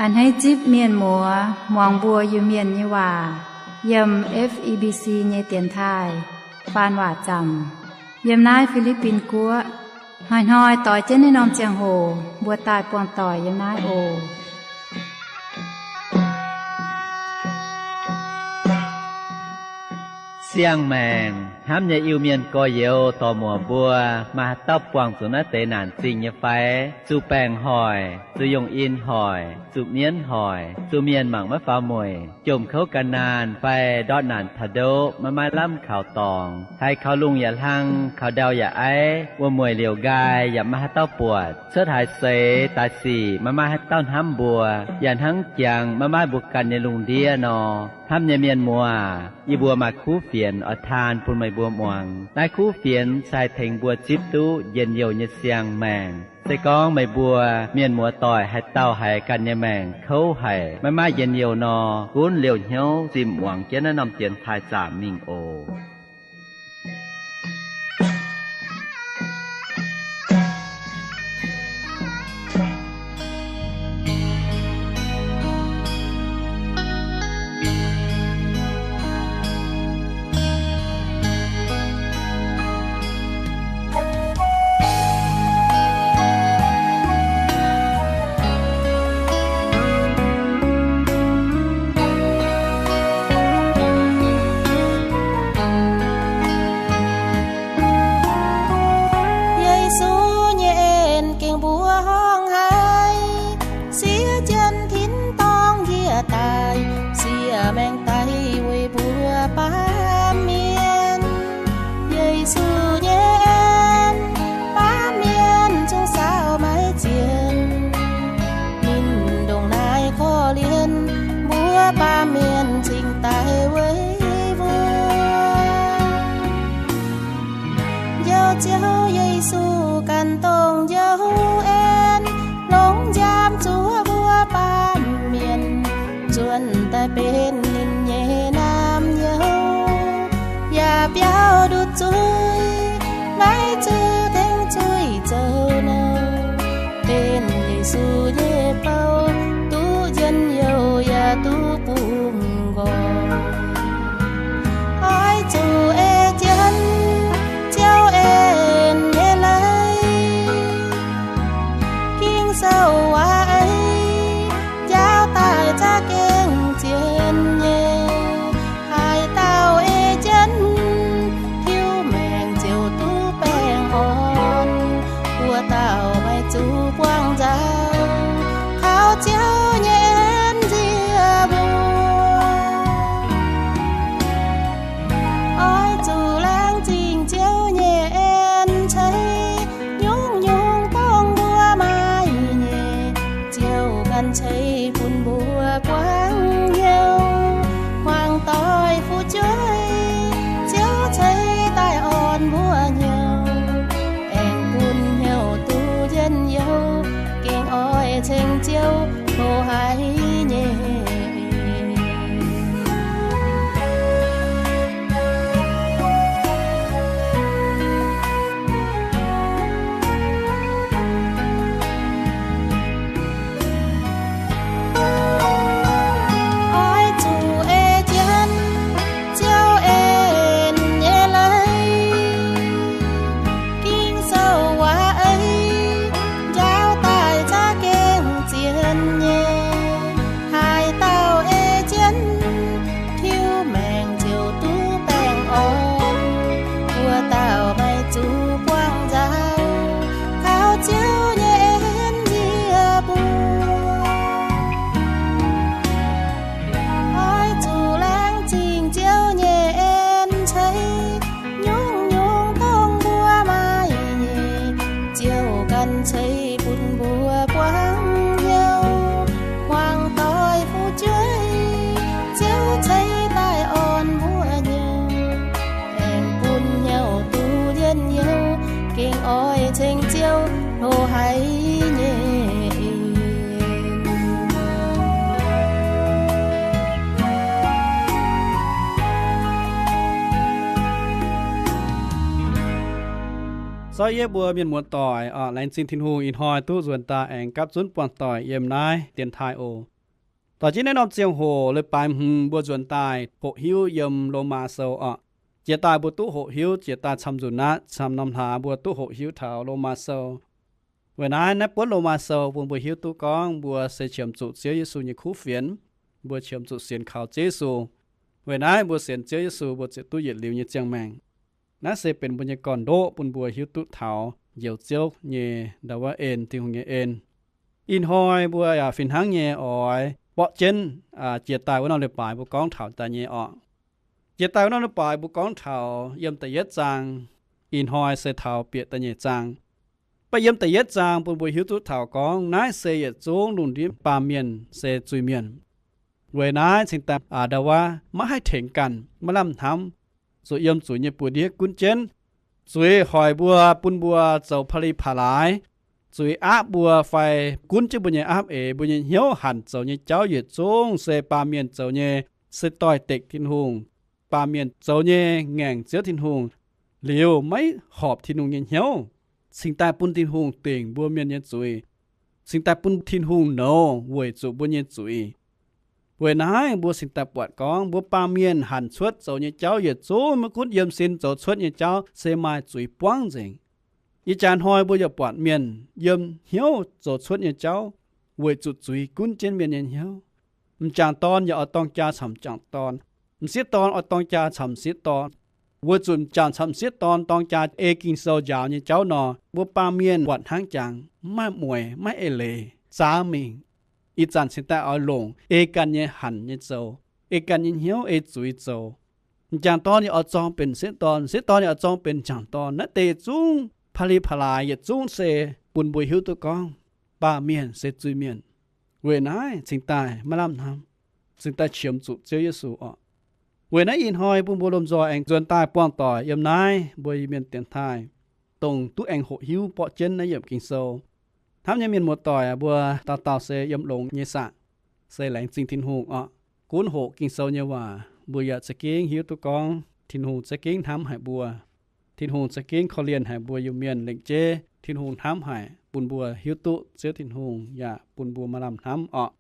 A'hneiv zipv mienh muoz muangx mbuo Iu-Mienh nyei waac yiem F E B C nyei dienx taaih faan waac zaamc yiem naaiv Fi^li^bin Guoqv. Hnoi-hnoi doix jienv naaiv norm ziangh hoc mbuo daaih buangh doic yiem naaiv oc. Siang-maengc hnamv nyei Iu-Mienh gorx-youz dorc-muoc mbuo, maaih haaix dauh buangh zuqc naaiv deix naanc zingh nyei fai? Zuqc baengc hoic, zuqc yongh in hoic, zuqc mienv hoic, zuqc mienh mangc maiv faaux mueic, jomc kouv gan naanh fai ndortv naanc taux ndoqv maiv maaih lamh kaux dorngx, haiz kaux lungh yaac hlang, kaux ndau yaac aiv, wuom-mueic liouc nqaai yaac maiv maaih haaix dauh buatc, cuotv haaix seix daaih sic maiv maaih haaix dauh hnamv mbuo, yaac hnangv jangx maiv maaih mbuo ganh nyei lungh ndiev nor, hnamv nyei mienh muoz, yie mbuo maaih kuv fienx oix taan bun meih mbuo muangx. Naaiv kuv fienx se haih tengx mbuo zipv duqv njien-youh nyei siang-maengc. Se gorngv meih mbuo mienh muoz doic haaix dauh haiz ganh nyei maengc kouv haic, maiv maaih njien-youh nor, gunv liouh hnyouv zimh muangx jienv naaiv norm dienx taaih zaamc mingh oc. Yesu nyei en gengh mbuox horngh haic, siev jienv tin-dorngh njiec daaih, siev maengx daic weic mbuo baamh mienh. Yesu nyei en, baamh mienh zungv saauc maiv zienh. Ninh ndongc naaiv korv-lienh mbuo baamh mienh cingx daaih weic mbuo. Njoux Ziouv Yesu ganh dongh njoux en, longc nziaamv zuov mbuo baamh mienh, nzuonx daaih benx ninh nyei naamh nyouz, yaac biaux ndutc zuiz, maiv zuqc tengx zuiz zoux nouh. Benx Yesu nyei bou, duqv njien-youh yaac duqv bungx nqoi. Oix zuqc ei jienv Ziouv en nyei leiz. Ging-Sou waac-eix njaaux daaih za'gengh zien nyei. Haaix dauh ei jienv tiuv maengc ziouc duqv baengh orn. Wuov dauh maiv zuqc buangh nzauh, kaux Ziouv nyei en nzie mbuo. Oix zuqc laengz zingh Ziouv nyei en ceix, nyungc-nyungc dongh mbuo maaih nyei, Ziouv ganh ceix bun mbuo buangv hnyouv. Hmuangx doic fu'jueiv, Ziouv ceix daaih orn mbuo hnyouv, aengx bun hnyouv duqv njien-youh, gengh oix ceng Ziouv hlo haic nyei. Oix zuqc ei jienv Ziouv en nyei leiz. Ging-Sou waac-eix njaaux daaih za'gengh zien nyei. Haaix dauh ei jienv tiuv maengc ziouc duqv baengh orn. Wuov dauh maiv zuqc buangh nzauh, kaux Ziouv nyei en nzie mbuo. Oix zuqc laengz zingh Ziouv nyei en ceix, nyungc-nyungc dongh mbuo maaih nyei, Ziouv ganh ceix bun mbuo buangv hnyouv. Hmuangx doic fu'jueiv, Ziouv ceix daaih orn mbuo hnyouv, aengx bun hnyouv duqv njien-youh, gengh oix ceng Ziouv hlo haic nyei. Zorqv yie mbuo mienh muoz-doic, laengz zingh Tin-Hungh ih hnoi duqv nzuonx daaih aengx gapv zunv buangh doic yiem naaiv dienx taaih oc. Doix jienv naaiv norm ziangh hoc leiz-baaix hmz mbuo nzuonx daaih hoqc hiuv yiem Lomaa Sou oc. Jiex daaih mbuo duqv hoqc hiuv, jiex daaih camv nzunc naaiv camv norm hlaax mbuo duqv hoqc hiuv taux Lomaa Sou. Weic naaiv, naaiv buonv Lomaa Sou bun mbuo hiuv duqv gorngv mbuo se qiemx zuqc Ziouv Yesu nyei kuv fienx. Mbuo qiemx zuqc sienx kaux Ziouv Yesu. Weic naaiv mbuo sienx Ziouv Yesu mbuo ziouc duqv yietc liuz nyei ziangh maengc. Naaiv se benx mbuo nyei gorn-ndoqv bun mbuo hiuv duqv taux njoux Ziouv nyei ndau wuov en, Tin-Hungh nyei en. Ih hnoi mbuo yaac fih hnangv nyei oix borqv jienv jiex daaih wuov norm leiz-baaix mbuo gorngv taux daaih nyei orqc. Jiex daaih wuov norm leiz-baaix mbuo gorngv taux yiem da'yietv zaang, ih hnoi se taux bieqc da'nyeic zaang. Mv baac yiem da'yietv zaang bun mbuo hiuv duqv taux gorngv naaiv se yietc zungv lungh ndiev baamh mienh se zuiz-mienh. Weic naaiv cingx daaih a'ndau wuov maiv haih tengx ganh, maiv lamh hnamv, zuqc yiem zuiz nyei buoz-ndiev gunv jienv. Zuiz hoic mbuo, bun mbuo zoux pa'li pa'laaix. Zuiz aapv mbuo fai gunv jienv mbuo nyei aapv eix, mbuo nyei hnyouv hanc zoux nyei jauv yietc zungv se baamh mienh zoux nyei, se doix-dekc Tin-Hungh. Baamh mienh zoux nyei ngaengc Ziouv Tin-Hungh liuz maiv horpc Tin-Hungh nyei hnyouv, cingx daaih bun Tin-Hungh dingc mbuo mienh nyei zuiz, cingx daaih bun Tin-Hungh nouz weic zuqc mbuo nyei zuiz. Weic naaiv mbuo cingx daaih buatc gorngv mbuo baamh mienh hanc cuotv zoux nyei jauv yietc zungv maiv gunv yiem sin zoux cuotv nyei jauv se maaih zuiz buangv nzengc. Ih jaax hnoi mbuo yaac buatc mienh yiem hnyouv zoux cuotv nyei jauv weic zuqc zuiz gunv jienv mienh nyei hnyouv. M'jangc dorn yaac oix dorng jaa caux m'jangc dorn. M'sieqv dorn oix dorng jaa caux m'sieqv dorn. Weic zuqc m'jangc caux m'sieqv dorn dorng jaa ei Ging-Sou njaaux nyei jauv nor, mbuo baamh mienh buatc hnangv jangx, maiv maaih mueiz, maiv eix leiz, zaax mingh. Ih zanc cingx daaih oix longc ei ganh nyei hanc nyei zoux, ei ganh nyei hnyouv ei zuiz zoux. M'jangc dorn yaac oix zorng benx m'sieqv dorn, m'sieqv dorn yaac oix zorng benx m'jangc dorn. Naaiv deix yietc zungv pa'li pa'laaix yietc zungv se bun mbuo hiuv duqv gorngv baamh mienh se zuiz-mienh. Weic naaiv cingx daaih maiv lamh hnamv, cingx daaih qiemx zuqc Ziouv Yesu orqc. Weic naaiv ih hnoi bun mbuo lomh nzoih aengx nzuonx daaih buangh doic yiem naaiv mbuo Iu-Mienh dienx taaih, dongh duqv aengx hoqc hiuv borqv jienv naaiv yiemc Ging-Sou. Hnamv nyei mienh muoz-doic, mbuo dauh dauh se yiem longx nyei saah? Se laengz zingh Tin-Hungh orqc. Gunv hoqc Ging-Sou nyei waac mbuo yaac za'gengh hiuv duqv gorngv Tin-Hungh za'gengh hnamv haic mbuo. Tin-Hungh za'gengh korv-lienh haic mbuo Iu-Mienh. Lengc jeiv Tin-Hungh hnamv haic bun mbuo hiuv duqv Ziouv Tin-Hungh yaac bun mbuo maaih lamh hnamv orqc.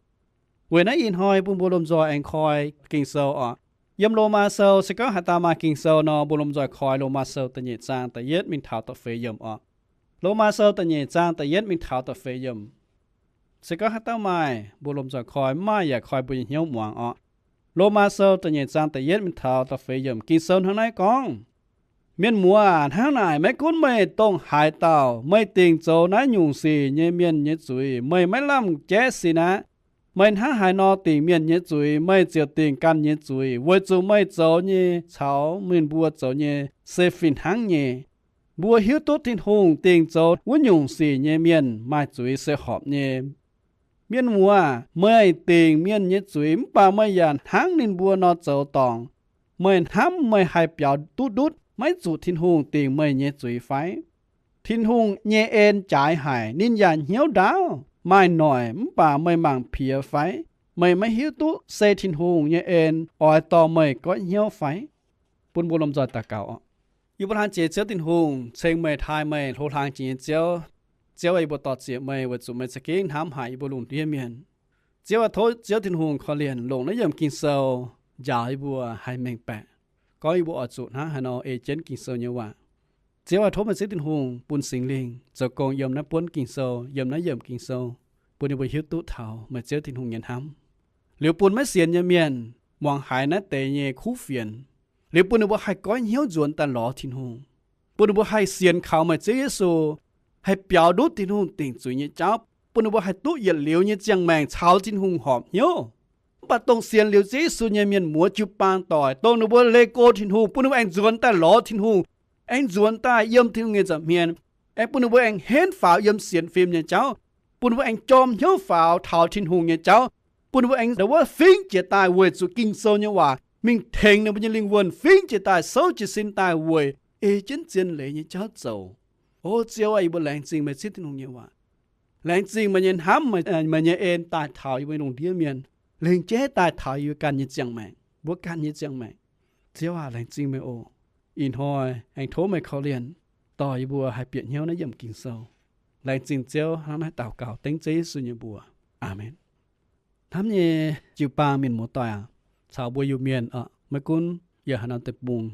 Weic naaiv ih hnoi bun mbuo lomh nzoih aengx koi Ging-Sou orqc. Yiem Lomaa Sou se gorngv haaix dauh maaih Ging-Sou nor, mbuo lomh nzoih koi Lomaa Sou da'nyeic zaang da'yietv mingh taux da'feix yiemc orqc. Lomaa Sou da'nyeic zaang da'yietv mingh taux da'feix yiemc. Se gorngv haaix dauh maaih, mbuo lomh nzoih koi, mv maaih yaac koi mbuo nyei hnyouv muangx orqc. Lomaa Sou da'nyeic zaang da'yietv mingh taux da'feix yiemc, Ging-Sou hnangv naaiv gorngv, Mienh muoz aac, hnangv naaic maiv gunv meih dongh haaix dauh, meih dingc zoux naaiv nyungc sic nyei mienh nyei zuiz, meih maiv lamh jaiv sin aqv. Meih hnangv haaix nor dingc mienh nyei zuiz, meih ziouc dingc ganh nyei zuiz, weic zuqc meih zoux nyei caux ninh mbuo zoux nyei se fih hnangv nyei. Mbuo hiuv duqv Tin-Hungh dingc zoux wuov nyungc sic nyei mienh maaih zuiz se horpc nyei. Mienh muoz aac, meih dingc mienh nyei zuiz mv baac meih yaac hnangv ninh mbuo nor zoux dorngc. Meih hnamv meih haih biaux duqv ndutv, maiv zuqc Tin-Hungh dingc meih nyei zuiz fai? Tin-Hungh nyei en jaaix haic, ninh yaac hnyouv ndaauv, maaih noic, mv baac meih mangc piex fai? Meih maiv hiuv duqv se Tin-Hungh nyei en oix dorh meih goiv hnyouv fai? Bun mbuo lomh nzoih daux gaux oc. Yie mbuo hnamv jiex Ziouv Tin-Hungh, ceng meih, taaih meih, hlo hlang jiex nyei Ziouv. Ziouv aah, yie mbuo dor-ziec meih weic zuqc meih za'gengh hnamv haic yie mbuo lungh ndiev mienh. Ziouv aah, tov Ziouv Tin-Hungh korv-lienh longc naaiv yiemc Ging-Sou njaaux yie mbuo haih mengh baeqc, gorngv yie mbuo oix zuqc hnangv haaix nor ei jienv Ging-Sou nyei waac. Ziouv aah, tov meih Ziouv Tin-Hungh bun Singx Lingh zoux gong yiem naaiv buonv Ging-Sou, yiem naaiv yiemc Ging-Sou, bun yie mbuo hiuv duqv taux meih Ziouv Tin-Hungh nyei hnamv. Liuz bun maiv sienx nyei mienh muangx haiz naaiv deix nyei kuv fienx. Liuz bun ninh mbuo haih goiv hnyouv nzuonx daaih lorz Tin-Hungh. Bun ninh mbuo haih sienx kaux meih Ziouv Yesu, haih biaux ndutv Tin-Hungh dingc zuiz nyei jauv. Bun ninh mbuo haih duqv yietc liuz nyei ziangh maengc caux Tin-Hungh horpc hnyouv. Mv baac dongh sienx liuz Ziouv Yesu nyei mienh muoz jiu-baang doic, dongh ninh mbuo leih go Tin-Hungh, bun ninh mbuo aengx nzuonx daaih lorz Tin-Hungh, aengx nzuonx daaih yiem Tin-Hungh nyei nza'hmien, aengx bun ninh mbuo aengx henv faaux yiem sienx fim nyei jauv, bun ninh mbuo aengx jorm hnyouv faaux taux Tin-Hungh nyei jauv, bun ninh mbuo aengx ndau wuov fingv jiez daaih weic zuqc Ging-Sou nyei waac mingh tengx ninh mbuo nyei lingh wuonh, fingv jiez daaih, souv jiez sin daaih weic ei jienv zien leiz nyei jauv zoux. O Ziouv aah, yie mbuo laengz zingh meih Ziouv Tin-Hungh nyei waac. Laengz zingh meih nyei hnamv, meih nyei en daaih taux yie mbuo lungh ndiev mienh, lengc jeiv daaih taux yie mbuo ganh nyei ziangh maengc, mbuo ganh nyei ziangh maengc. Ziouv aah, laengz zingh meih oc. Ih hnoi aengx tov meih korv-lienh dorh yie mbuo haih bieqc hnyouv naaiv yiemc Ging-Sou. Laengz zingh Ziouv. Hnangv naaiv daux gaux dengv Ziouv Yesu nyei mbuox. Aamen. Hnamv nyei jiu-baang mienh muoz-doic aac, caux mbuo Iu-Mienh aac, maiv gunv yiem haaix norm deic-bung,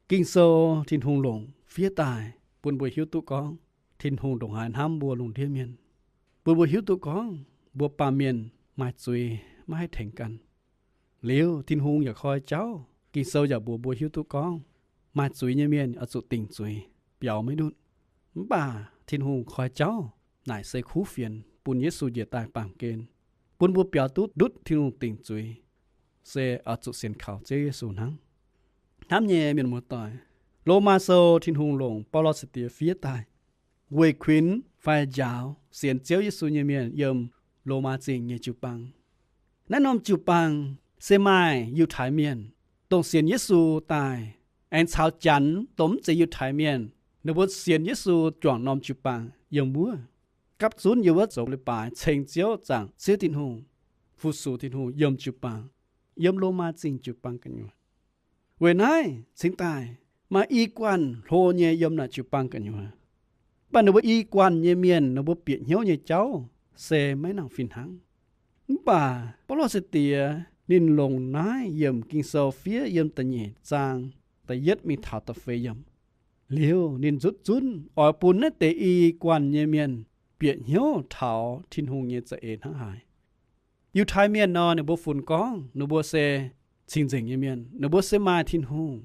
Ging-Sou Tin-Hungh longc fiev daaih bun mbuo hiuv duqv gorngv Tin-Hungh ndongc haaix hnamv mbuo lungh ndiev mienh, bun mbuo hiuv duqv gorngv mbuo baamh mienh maaih zuiz maiv haih tengx ganh. Liuz Tin-Hungh yaac koi jauv, Ging-Sou yaac mbuox mbuo hiuv duqv gorngv maaih zuiz nyei mienh oix zuqc dingc zuiz, biaux maiv ndutv. Mv baac Tin-Hungh koi jauv naaic se kuv fienx bun Yesu njiec daaih baamh gen, bun mbuo biaux duqv ndutv Tin-Hungh dingc zuiz, se oix zuqc sienx kaux Ziouv Yesu hnangv. Hnamv nyei mienh muoz-doic, Lomaa Sou Tin-Hungh longc Baulo sai-diex fiev daaih, weic kuinx fai njaaux sienx Ziouv Yesu nyei mienh yiem Lomaa Zingh nyei jiu-baang. Naaiv norm jiu-baang se maaih Yiutai Mienh, dongh sienx Yesu daaih, aengx caux Janx dongh mv zeiz Yiutai Mienh, ninh mbuo sienx Yesu juangc norm jiu-baang yiem wuov, gapv zunv yiem wuov zoux leiz-baaix ceng Ziouv, zaangc Ziouv Tin-Hungh, fu-sux Tin-Hungh yiem jiu-baang, yiem Lomaa Zingh jiu-baang gu'nyuoz. Weic naaiv cingx daaih maaih i guanh hlo nyei yiem naaic jiu-baang gu'nyuoz. Mv baac ninh mbuo i guanh nyei mienh, ninh mbuo bieqc hnyouv nyei jauv se maiv nangc fih hnangv. Mv baac Baulo sai-diex ninh longc naaiv yiemc Ging-Sou fiev yiem da'nyeic zaang da'yietv mingh taux da'feix yiemc. Liuz ninh nzutv zunv oix bun naaiv deix i guanh nyei mienh bieqc hnyouv taux Tin-Hungh nyei za'eix hnangv haaix. Yiutai Mienh nor, ninh mbuo funx gorngv ninh mbuo se cing-nzengc nyei mienh, ninh mbuo se maaih Tin-Hungh,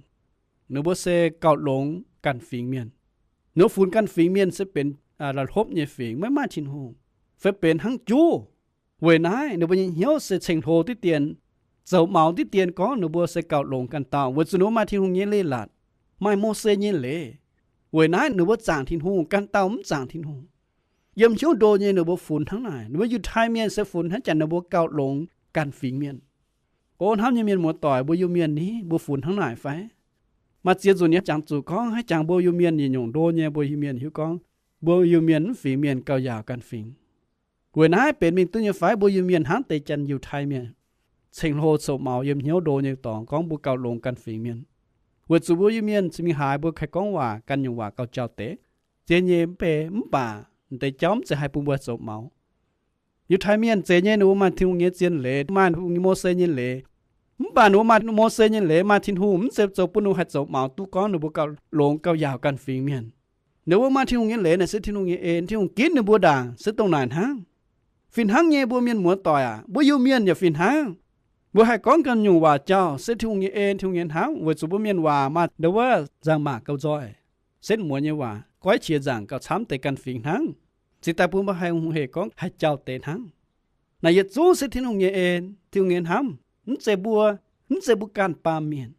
ninh mbuo se gauh longx ganh fingx mienh. Ninh mbuo funx ganh fingx mienh se benx la'hlopv nyei fingx, maiv maaih Tin-Hungh, fai benx hnangv juv. Weic naaiv ninh mbuo nyei hnyouv se ceng-hlo diqv dien, zoux maux diqv dien gorngv ninh mbuo se gauh longx ganh dauh, weic zuqc ninh mbuo maaih Tin-Hungh nyei leiz-latc, maaih Mose nyei leiz. Weic naaiv ninh mbuo zaangc Tin-Hungh, ganh dauh mv zaangc Tin-Hungh. Yiem hnyouv ndo nyei ninh mbuo funx hnangv naaic. Ninh mbuo Yiutai Mienh se funx hnangv jangx ninh mbuo gauh longx ganh fingx mienh. O hnamv nyei mienh muoz-doic, mbuo Iu-Mienh ni, mbuo funx hnangv naaic fai? Maaih ziex nzunc yie jangx zuqc gorngv haaix jangx mbuo Iu-Mienh yietc nyungc ndo nyei, mbuo Iu-Mienh hiuv gorngv mbuo Iu-Mienh mv fingx mienh gauh yaauc ganh fingx. Weic naaiv benx mingh duqv nyei fai mbuo Iu-Mienh hnangv deix Janx Yiutai Mienh, ceng-hlo coux maux yiem hnyouv ndo nyei dorngx gorngv mbuo gauh longx ganh fingx mienh. Weic zuqc mbuo Iu-Mienh cingx mingh haaix mbuo haih gorngv waac, ganh nyungc waac gauh jauv-deix, zien nyei mv bei, mv baac deix jauv mv zeiz haih bun mbuo zoux maux. Yiutai Mienh zeiz nyei, ninh mbuo maaih Tin-Hungh nyei zien leiz, maaih Tin-Hungh nyei Mose nyei leiz. Mv baac ninh mbuo maaih Mose nyei leiz, maaih Tin-Hungh, mv zeiz zoux bun ninh mbuo haih zoux maux duqv gorngv ninh mbuo gauh longx gauh yaauc ganh fingx mienh. Ninh mbuo maaih Tin-Hungh nyei leiz naaic se Tin-Hungh nyei en, Tin-Hungh ginv ninh mbuo ndaangc se dongh naaic hnangv. Fih hnangv nyei mbuo mienh muoz-doic aac, mbuo Iu-Mienh yaac fih hnangv. Mbuo haih gorngv ganh nyungc waac jauv se Tin-Hungh nyei en, Tin-Hungh nyei hnamv, weic zuqc mbuo mienh waac maaih ndo wuov nzangc-maac gauh nzoih, setv muonz nyei waac goiv qiex nzaangc gauh camv deix ganh fingx hnangv. Cingx daaih bun mbuo haih hungh hec gorngv haih jauv deix hnangv. Naaic yietc zungv se Tin-Hungh nyei en, Tin-Hungh nyei hnamv, mv zeiz mbuo, mv zeiz mbuo ganh baamh mienh.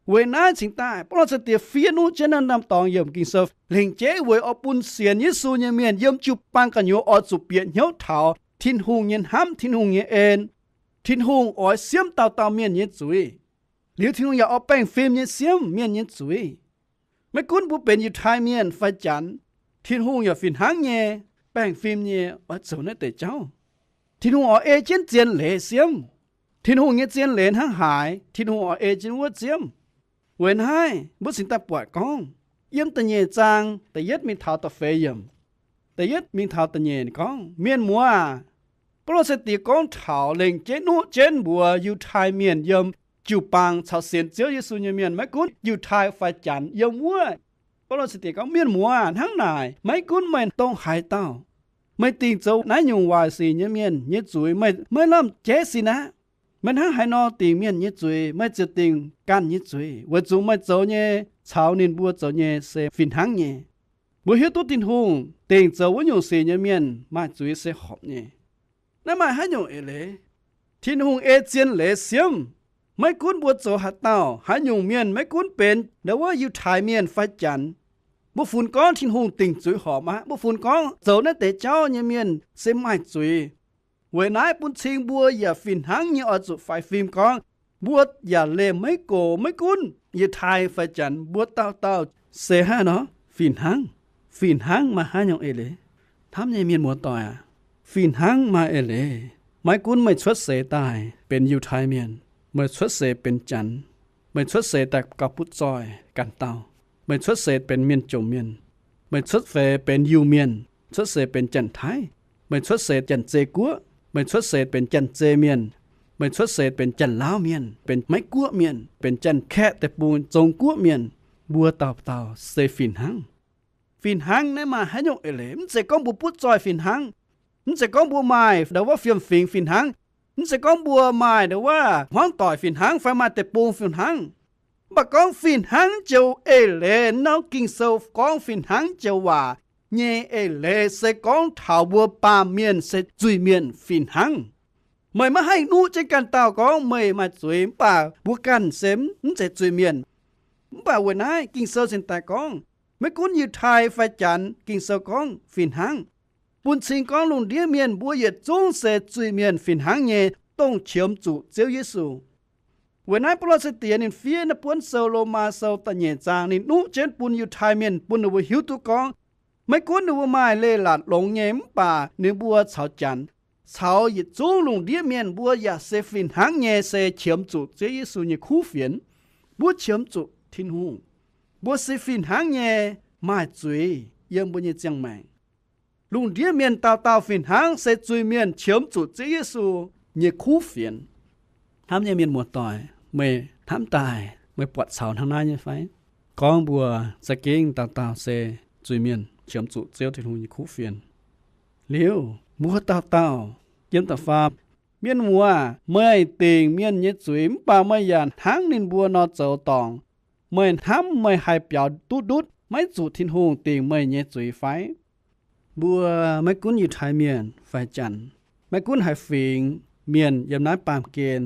Weic naaiv cingx daaih Baulo sai-diex fiev nuqv jienv naaiv norm dorngx yiemc Ging-Sou lengc jeiv weic oix bun sienx Yesu nyei mienh yiem jiu-baang gu'nyuoz oix zuqc bieqc hnyouv taux Tin-Hungh nyei hnamv, Tin-Hungh nyei en. Tin-Hungh oix siemv dauh dauh mienh nyei zuiz. Liuz Tin-Hungh yaac oix baengh fim nyei siemv mienh nyei zuiz. Maiv gunv mbuo benx Yiutai Mienh fai Janx, Tin-Hungh yaac fih hnangv nyei baengh fim nyei oix zoux naaiv deix jauv. Tin-Hungh oix ei jienv zien leiz siemv. Tin-Hungh nyei zien leiz hnangv haaix, Tin-Hungh oix ei jienv wuov siemv. Weic naaiv mbuo cingx daaih buatc gorngv, yiem da'nyeic zaang da'yietv mingh taux da'feix yiemc, da'yietv mingh taux da'nyeic gorngv, mienh muoz aac, Baulo sai-diex gorngv taux lengc jeiv nuqv jienv mbuox Yiutai Mienh yiem jiu-baang caux sienx Ziouv Yesu nyei mienh, maiv gunv Yiutai fai Janx yiem wuov. Baulo sai-diex gorngv, mienh muoz aac, hnangv naaic, maiv gunv meih dongh haaix dauh, meih dingc zoux naaiv nyungc waaic sic nyei mienh nyei zuiz, meih maiv lamh jaiv sin aqv. Meih hnangv haaix nor dingc mienh nyei zuiz, meih ziouc dingc ganh nyei zuiz, weic zuqc meih zoux nyei caux ninh mbuo zoux nyei se fih hnangv nyei. Mbuo hiuv duqv Tin-Hungh dingc zoux wuov nyungc sic nyei mienh maaih zuiz se horpc nyei. Naaiv maaih haaix nyungc eix leiz? Tin-Hungh ei zien leiz siemv. Maiv gunv mbuo zoux haaix dauh, haaix nyungc mienh, maiv gunv benx ndo wuov Yiutai Mienh fai Janx, mbuo funx gorngv Tin-Hungh dingc zuiz horpc aqv. Mbuo funx gorngv zoux naaiv deix jauv nyei mienh se maaih zuiz. Weic naaiv bun cing mbuo yaac fih hnangv nyei oix zuqc faix fim gorngv, mbuo yaac leih maiv gox, maiv gunv Yiutai fai Janx, mbuo dauh dauh se hnangv nor fih hnangv. Fih hnangv maaih haaix nyungc eix leiz? Hnamv nyei mienh muoz-doic aac, fih hnangv maaih eix leiz. Maiv gunv meih cuotv seix daaih benx Yiutai Mienh, meih cuotv seix benx Janx, meih cuotv seix daaih gauh butv zoih ganh dauh, meih cuotv seix benx mienh jomc mienh, meih cuotv seix benx Iu-Mienh, cuotv seix benx Janx-Taiv, meih cuotv seix Janx-Zei Guoqv, Meih cuotv seix benx Janx-Zei Mienh, meih cuotv seix benx Janx-Lauv Mienh, benx Meiv Guoqv Mienh, benx Janx-Kaeqv Deic-Bung Zong Guoqv Mienh, mbuo dauh dauh se fih hnangv. Fih hnangv naaiv maaih haaix nyungc eix leiz? Mv zeiz gorngv mbuo butv zoih fih hnangv. Mv zeiz gorngv mbuo maaih ndau wuov fiem-fingx fih hnangv. Mv zeiz gorngv mbuo maaih ndau wuov hmuangv doic fih hnangv fai maaih deic-bung fih hnangv. Mv baac gorngv fih hnangv joux eix leiz, nor Ging-Sou gorngv fih hnangv joux waac nyei eix leiz se gorngv taux mbuo baamh mienh se zuiz mienh fih hnangv. Meih maiv haih nuqv jienv ganh dauh gorngv meih maaih zuiz, mv baac mbuo ganh se mv zeiz zuiz mienh. Mv baac weic naaiv Ging-Sou cingx daaih gorngv, maiv gunv Yiutai fai Janx, Ging-Sou gorngv fih hnangv. Bun cing gorngv lungh ndiev mienh mbuo yietc zungv se zuiz mienh fih hnangv nyei, dongh qiemx zuqc Ziouv Yesu. Weic naaiv Baulo Sieqv Diex ninh fiev naaiv buonv sou Lomaa Sou da'nyeic zaang ninh nuqv jienv bun Yiutai Mienh, bun ninh mbuo hiuv duqv gorngv, maiv gunv ninh mbuo maaih leiz-latc longx nyei, mv baac ninh mbuo caux Janx, caux yietc zungv lungh ndiev mienh mbuo yaac se fih hnangv nyei se qiemx zuqc Ziouv Yesu nyei kuv fienx. Mbuo qiemx zuqc Tin-Hungh. Mbuo se fih hnangv nyei maaih zuiz yiem mbuo nyei ziangh maengc. Lungh ndiev mienh dauh dauh fih hnangv se zuiz mienh qiemx zuqc Ziouv Yesu nyei kuv fienx. Hnamv nyei mienh muoz-doic, meih hnamv daaih meih buatc caux hnangv naaiv nyei fai? Gorngv mbuo za'gengh dauh dauh se zuiz mienh qiemx zuqc Ziouv Tin-Hungh nyei kuv fienx. Liuz mbuo dauh dauh yiem da'faam, mienh muoz, meih dingc mienh nyei zuiz mv baac meih yaac hnangv ninh mbuo nor zoux dorngc. Meih hnamv meih haih biaux duqv ndutv, maiv zuqc Tin-Hungh dingc meih nyei zuiz fai? Mbuo maiv gunv Yiutai Mienh fai Janx, maiv gunv haaix fingx mienh yiem naaiv baamh gen,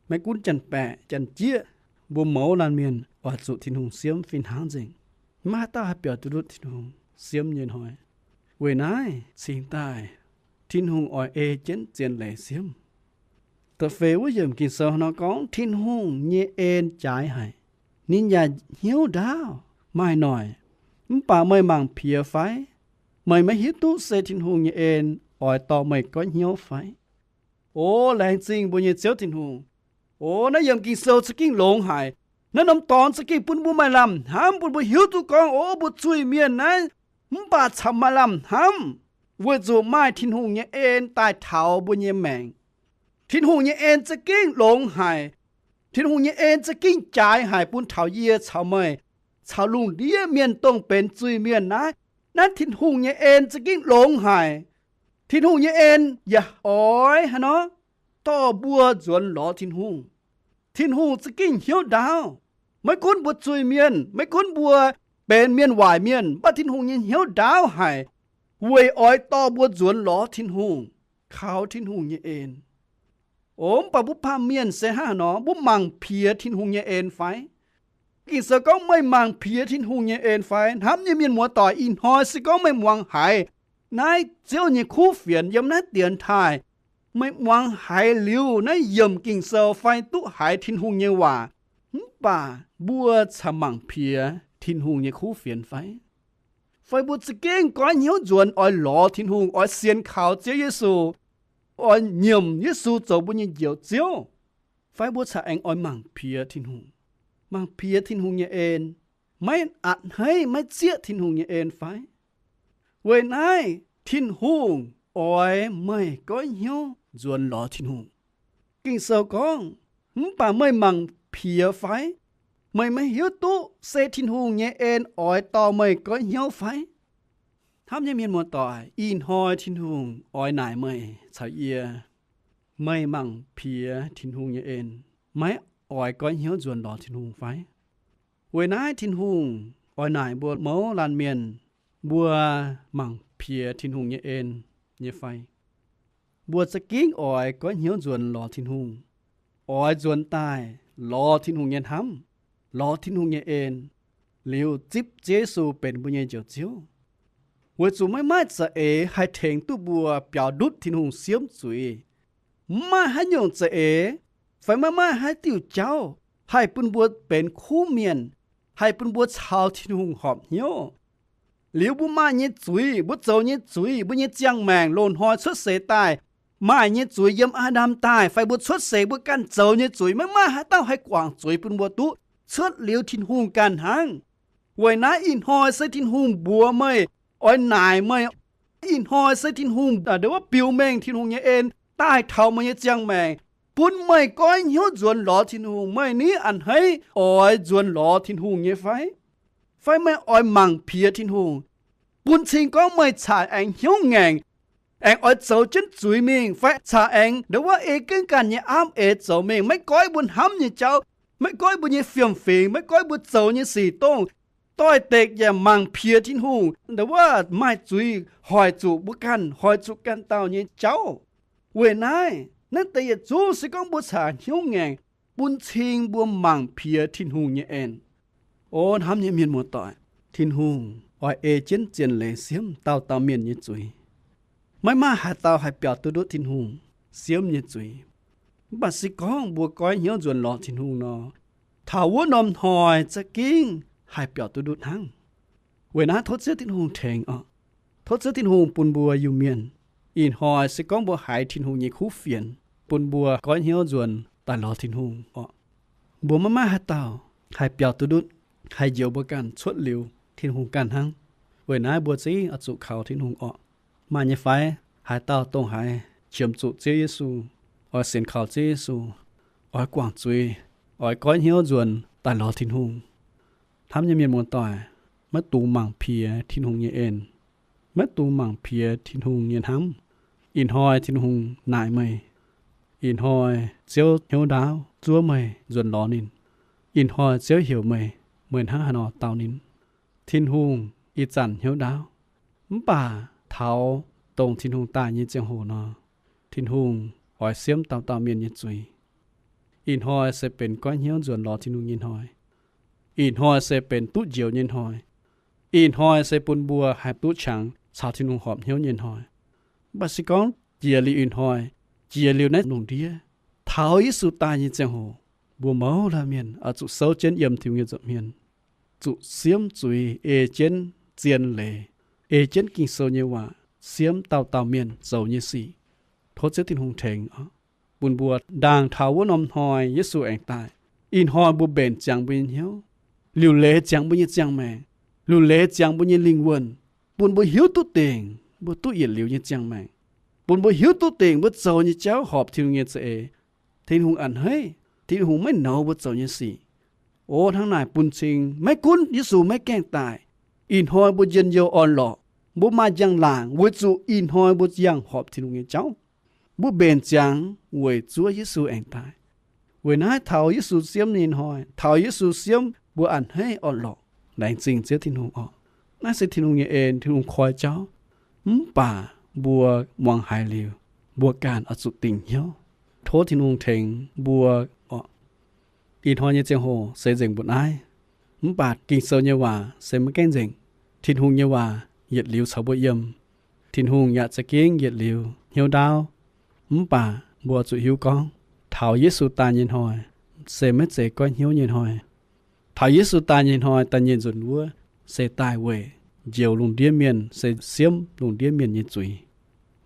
maiv gunv Janx-Baeqc, Janx-Jieqv, mbuo mouz laanh mienh oix zuqc Tin-Hungh siemv fih hnangv nzengc. Maiv maaih haaix dauh haih biaux duqv ndutv Tin-Hungh siemv nyei hnoi. Weic naaiv cingx daaih Tin-Hungh oix ei jienv zien leiz siemv. Da'feix wuov yiemc Ging-Sou nor gorngv, Tin-Hungh nyei en jaaix haic. Ninh yaac hnyouv ndaauv maaih noic. Mv baac meih mangc piex fai? Meih maiv hiuv duqv se Tin-Hungh nyei en oix dorh meih goiv hnyouv fai? O laengz zingh mbuo nyei Ziouv Tin-Hungh. O naaiv yiemc Ging-Sou za'gengh longx haic. Naaiv norm dorngx za'gengh bun mbuo maaih lamh hnamv, bun mbuo hiuv duqv gorngv, o mbuo zuiz-mienh naaiv mv baac corc maaih lamh hnamv, weic zuqc maaih Tin-Hungh nyei en daaih taux mbuo nyei maengc. Tin-Hungh nyei en za'gengh longx haic. Tin-Hungh nyei en za'gengh jaaix haic bun taux yie caux meih, caux lungh ndiev mienh dongh benx zuiz-mienh naaiv. Naaiv Tin-Hungh nyei en za'gengh longx haic. Tin-Hungh nyei en yaac oix haaix nor dorh mbuo nzuonx lorz Tin-Hungh. Tin-Hungh za'gengh hnyouv ndaauv. Maiv gunv mbuo zuiz-mienh, maiv gunv mbuo benx mienh waaic mienh, mv baac Tin-Hungh nyei hnyouv ndaauv haic, weic oix dorh mbuo nzuonx lorz Tin-Hungh, kaux Tin-Hungh nyei en. O mv baac mbuo baamh mienh se hnangv haaix nor? Mbuo mangc piex Tin-Hungh nyei en fai? Ging-Sou gorngv, meih mangc piex Tin-Hungh nyei en fai? Hnamv nyei mienh muoz-doic, ih hnoi se gorngv meih muangx haiz naaiv Ziouv nyei kuv fienx yiem naaiv dienx taaih, meih muangx haiz liuz naaiv yiemc Ging-Sou fai duqv haiz Tin-Hungh nyei waac, mv baac mbuo corc mangc piex Tin-Hungh nyei kuv fienx fai? Fai mbuo za'gengh goiv hnyouv nzuonx oix lorz Tin-Hungh, oix sienx kaux Ziouv Yesu, oix nyiemc Yesu zoux mbuo nyei Njoux Ziouv? Fai mbuo corc aengx oix mangc piex Tin-Hungh, mangc piex Tin-Hungh nyei en, maiv a'hneiv maiv zieqv Tin-Hungh nyei en fai? Weic naaiv Tin-Hungh oix meih goiv hnyouv nzuonx lorz Tin-Hungh. Ging-Sou gorngv, mv baac meih mangc piex fai? Meih maiv hiuv duqv se Tin-Hungh nyei en oix dorh meih goiv hnyouv fai? Hnamv nyei mienh muoz-doic, ih hnoi Tin-Hungh oix naaic meih caux yie, meih mangc piex Tin-Hungh nyei en, maiv oix goiv hnyouv nzuonx lorz Tin-Hungh fai? Weic naaiv Tin-Hungh oix naaic mbuo mouz laanh mienh, mbuo mangc piex Tin-Hungh nyei en nyei fai? Mbuo za'gengh oix goiv hnyouv nzuonx lorz Tin-Hungh, oix nzuonx daaih lorz Tin-Hungh nyei hnamv, lorz Tin-Hungh nyei en, liuz zipv Ziouv Yesu benx mbuo nyei Njoux Ziouv. Weic zuqc maiv maaih za'eix haih tengx duqv mbuo biaux ndutv Tin-Hungh siemv zuiz. Maiv maaih haaix nyungc za'eix fai maiv maaih haaix diuh jauv haih bun mbuo benx kuv mienh, haih bun mbuo caux Tin-Hungh horpc hnyouv. Liuz mbuo maaih nyei zuiz, mbuo zoux nyei zuiz, mbuo nyei ziangh maengc loz-hnoi cuotv seix daaih maaih nyei zuiz, yiem Aa^ndam daaih fai mbuo cuotv seix mbuo ganh zoux nyei zuiz, maiv maaih haaix dauh haih guangc zuiz bun mbuo duqv, cuotv liuz Tin-Hungh ganh hnangv. Weic naaiv ih hnoi se Tin-Hungh mbuox meih, oix naaic meih. Ih hnoi se Tin-Hungh ndo wuov biux mengh Tin-Hungh nyei en, daaih taux meih nyei ziangh maengc, bun meih goiv hnyouv nzuonx lorz Tin-Hungh. Meih ni a'hneiv oix nzuonx lorz Tin-Hungh nyei fai? Fai meih oix mangc piex Tin-Hungh, bun cing gorngv meih caux aengx hnyouv ngaengc, aengx oix zoux jienv zuiz mingh, fai caux aengx ndo wuov ei jienv ganh nyei aapv eix zoux mingh, maiv goiv mbuo hnamv nyei jauv, maiv goiv mbuo nyei fiem-fingx, maiv goiv mbuo zoux nyei sic dongh doix-dekc yaac mangc piex Tin-Hungh, ndo wuov maaih zuiz hoic zuqc mbuo ganh, hoic zuqc ganh dauh nyei jauv. Weic naaiv, naaiv deix yietc zungv se gorngv mbuo caux hnyouv ngaengc, bun cing mbuo mangc piex Tin-Hungh nyei en. O hnamv nyei mienh muoz-doic, Tin-Hungh oix ei jienv zien leiz siemv dauh dauh mienh nyei zuiz. Maiv maaih haaix dauh haih biaux duqv ndutv Tin-Hungh siemv nyei zuiz. Mv baac se gorngv mbuo goiv hnyouv nzuonx lorz Tin-Hungh nor, taux wuov norm hnoi za'gengh haih biaux duqv ndutv hnangv. Weic naaiv tov Ziouv Tin-Hungh tengx oc. Tov Ziouv Tin-Hungh bun mbuo Iu-Mienh, ih hnoi se gorngv mbuo haiz Tin-Hungh nyei kuv fienx, bun mbuo goiv hnyouv nzuonx daaih lorz Tin-Hungh oc. Mbuo maiv maaih haaix dauh haih biaux duqv ndutv, haih njoux mbuo ganh cuotv liuz Tin-Hungh ganh hnangv. Weic naaiv mbuo za'gengh oix zuqc kaux Tin-Hungh oc. Maaih nyei fai haaix dauh dongh haiz qiemx zuqc Ziouv Yesu, oix sienx kaux Ziouv Yesu, oix guangc zuiz, oix goiv hnyouv nzuonx daaih lorz Tin-Hungh? Hnamv nyei mienh muoz-doic, maiv dungx mangc piex Tin-Hungh nyei en. Maiv dungx mangc piex Tin-Hungh nyei hnamv. Ih hnoi Tin-Hungh naaic meih. Ih hnoi Ziouv hnyouv ndaauv zuov meih nzuonx lorz ninh. Ih hnoi Ziouv heuc meih, meih hnangv haaix nor dau ninh. Tin-Hungh ih zanc hnyouv ndaauv, mv baac taux dongh Tin-Hungh daaih nyei ziangh hoc nor, Tin-Hungh oix siemv dauh dauh mienh nyei zuiz. Ih hnoi se benx goiv hnyouv nzuonx lorz Tin-Hungh nyei hnoi. Ih hnoi se benx duqv njoux nyei hnoi. Ih hnoi se bun mbuo haih duqv qangx caux Tin-Hungh horpc hnyouv nyei hnoi. Mv baac se gorngv jiex liuz ih hnoi, jiex liuz naaiv lungh ndiev, taux Yesu daaih nyei ziangh hoc, mbuo mouz laanh mienh oix zuqc souv jienv yiem Tin-Hungh nyei nza'hmien, zuqc siemv zuiz, ei jienv zien leiz, ei jienv Ging-Sou nyei waac, siemv dauh dauh mienh zoux nyei sic. Tov Ziouv Tin-Hungh tengx oc, bun mbuo ndaangc taux wuov norm hnoi Yesu aengx daaih. Ih hnoi mbuo mbenc ziangx mbuo nyei hnyouv, liuc leiz ziangx mbuo nyei ziangh maengc, liuc leiz ziangx mbuo nyei lingh wuonh, bun mbuo hiuv duqv dingc mbuo duqv yietc liuz nyei ziangh maengc, bun mbuo hiuv duqv dingc mbuo zoux nyei jauv horpc Tin-Hungh nyei za'eix. Tin-Hungh a'hneiv, Tin-Hungh maiv nouz mbuo zoux nyei sic. O hnangv naaic bun cing maiv gunv Yesu maiv gaengh daaih, ih hnoi mbuo njien-youh orn-lorqc, mbuo maaih njang-laangc weic zuqc ih hnoi mbuo yangh horpc Tin-Hungh nyei jauv. Mbuo mbenc ziangx weic zuov Yesu aengx daaih. Weic naaiv taux Yesu siemv nyei hnoi, taux Yesu siemv mbuo a'hneiv orn-lorqc. Laengz zingh Ziouv Tin-Hungh oc. Naaiv se Tin-Hungh nyei en, Tin-Hungh koi jauv. Mv baac mbuo muangx haiz liuz, mbuo ganh oix zuqc dingc hnyouv. Tov Tin-Hungh tengx mbuo oc. Ih hnoi nyei ziangh hoc se nzengc mbuo naaiv. Mv baac Ging-Sou nyei waac se maiv gaengh nzengc. Tin-Hungh nyei waac yietc liuz caux mbuo yiem. Tin-Hungh yaac za'gengh yietc liuz hnyouv ndaauv. Mv baac mbuo zuqc hiuv gorngv, taux Yesu daaih nyei hnoi se maiv zeiz goiv hnyouv nyei hnoi. Taux Yesu daaih nyei hnoi da'nyeic nzunc wuov se daaih weic njoux lungh ndiev mienh, se siemv lungh ndiev mienh nyei zuiz.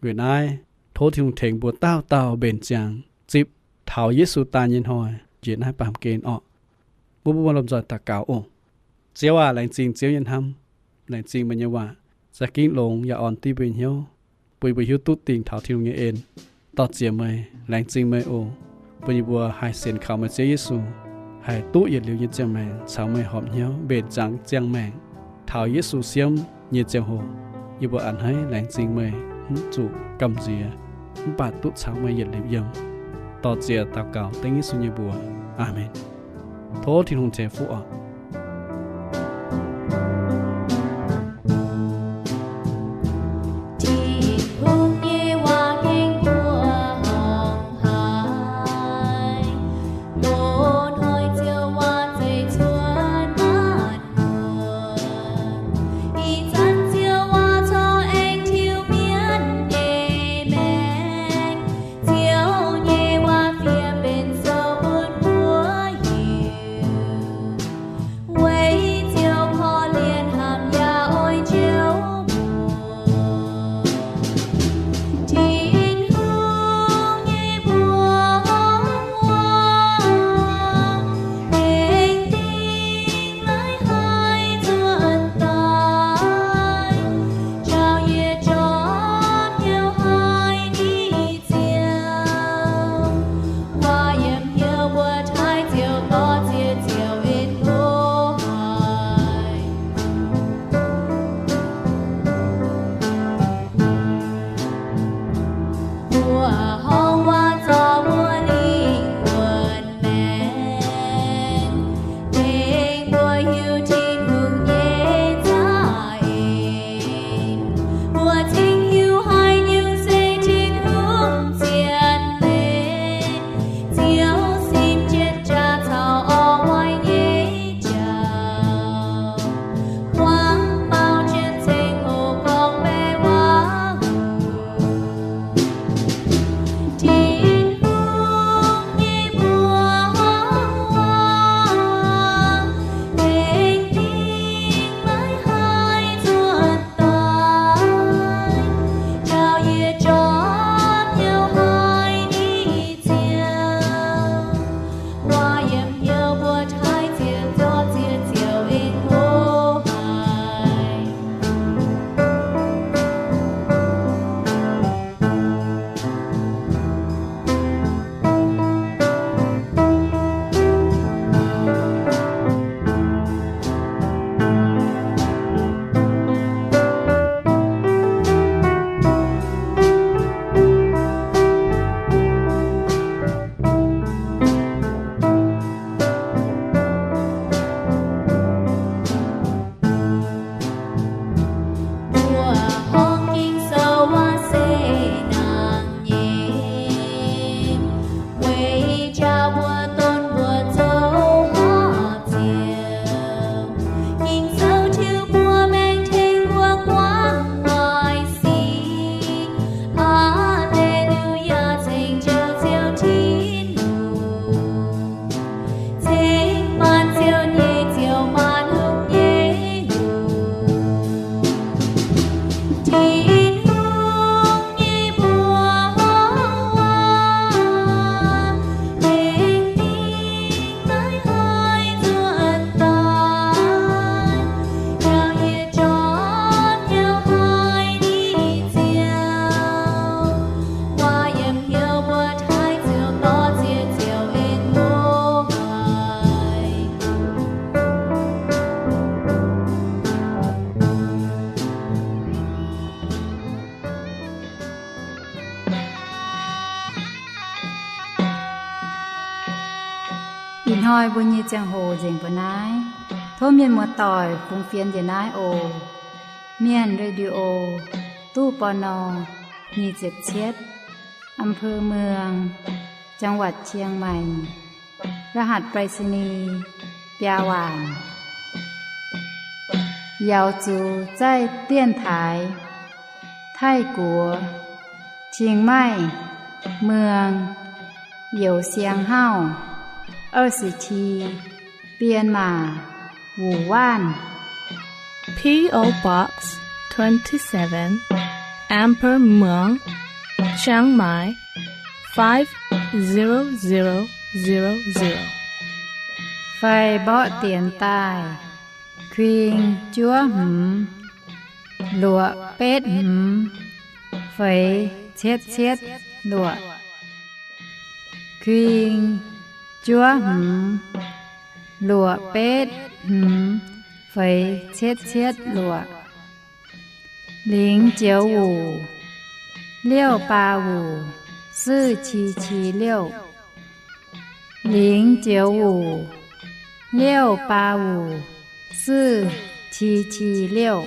Weic naaiv, tov Tin-Hungh tengx mbuo dauh dauh mbenc ziangx zipv taux Yesu daaih nyei hnoi njiec naaiv baamh gen orqc. Mbuo mbuo lomh nzoih daux gaux oc. Ziouv aac, laengz zingh Ziouv nyei hnamv, laengz zingh meih nyei waac, za'gengh longx yaac orn div mbuo nyei hnyouv, bun yie mbuo hiuv duqv dingc taux Tin-Hungh nyei en. Dor-ziec meih, laengz zingh meih oc, bun yie mbuo haih sienx kaux meih Ziouv Yesu, haih duqv yietc liuz nyei ziangh maengc caux meih horpc hnyouv mbenc ziangx ziangh maengc. Taux Yesu siemv nyei ziangh hoc, yie mbuo a'hneiv laengz zingh meih mv zuqc gamh nziex, mv baac duqv caux meih yietc liuz yiem. Dor-ziec daux gaux dengv Yesu nyei mbuox. Aamen. Tov Tin-Hungh ceix fuqv oc. Tin-Hungh nyei waac gengh mbuox hongx haaix, loz-hnoi Ziouv waac zeiz cuotv maanc muotc. Ih zanc Ziouv waac corc aengx tiux mienh nyei maengc. Ziouv nyei waac fiev benx sou bun mbuo hiuv. Hnoi mbuo nyei ziangh hoc nzengc mbuo naaiv. Tov mienh muoz-doic fungx fienx njiec naaiv oc. Mienh Radio, ตู้ ปณ. nyic ziepc cietv, อำเภอเมือง จังหวัดเชียงใหม่ รหัสไปรษณีย์ biaa waanc. Yaux zuqc zaih dienx taaix Taiv-Guoqv, Chiang Mai, Muang, Youz Siang Hauv, 二十七, Bienh Maac, Wuoc Waanv. P O Box twenty-seven, อำเภอเมือง เชียงใหม่ five zero zero zero zero. Fai mborqv dienx daaih, kuing juov hmz, luoqc betv hmz, feix cietv cietv luoqc. Kuing juov hmz, luoqc betv hmz, feix cietv cietv luoqc. 零九五, 六八五, 四七七六. 零九五, 六八五, 四七七六.